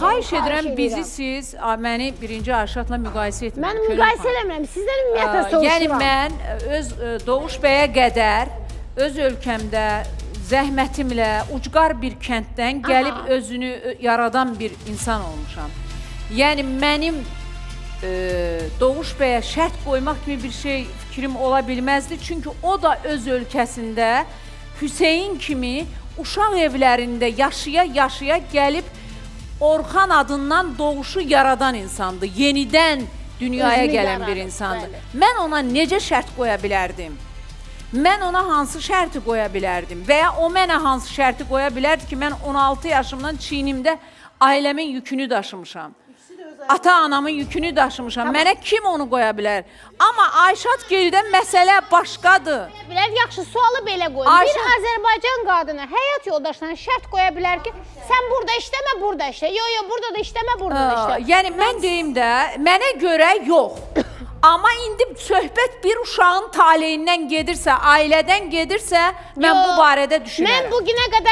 Xahiş edirəm Xahiş bizi edirəm. siz məni birinci Ayşatla müqayisə etməyin. Mən Könül müqayisə xanım. eləmirəm. Sizdən ümumiyyətlə soruşuram. Yəni mən öz Doğuş Bəyə qədər öz ölkəmdə zəhmətimlə ucqar bir kənddən gəlib özünü yaradan bir insan olmuşam. Yəni mənim Doğuş Bəyə şərt qoymaq kimi bir şey fikrim ola bilməzdi. Çünki o da öz ölkəsində Hüseyn kimi uşaq evlərində yaşaya-yaşaya gəlib Orxan adından Doğuşu yaradan insandır. Yenidən dünyaya Özünü gələn bir yaradıb, insandır. bəli. Mən ona necə şərt qoya bilərdim? Mən ona hansı şərti qoya bilərdim? Və ya o mənə hansı şərti qoya bilərdi ki, mən 16 yaşımdan çiynimdə ailəmin yükünü daşımışam. Ata-anamın yükünü daşımışam. Mənə kim onu qoya bilər? Amma Ayşat Gildə məsələ başqadır. Bilər, yaxşı sualı belə qoyun. Ayşə- Bir Azərbaycan qadını həyat yoldaşına şərt qoya bilər ki, sən burada işləmə, burada işlə. Yo, yo, burada da işləmə, burada da işlə. Yəni mən deyim də, mənə görə yox. Amma indi söhbət bir uşağın taleyindən gedirsə, ailədən gedirsə, mən Yo, bu barədə düşünərəm. Mən bu günə qədər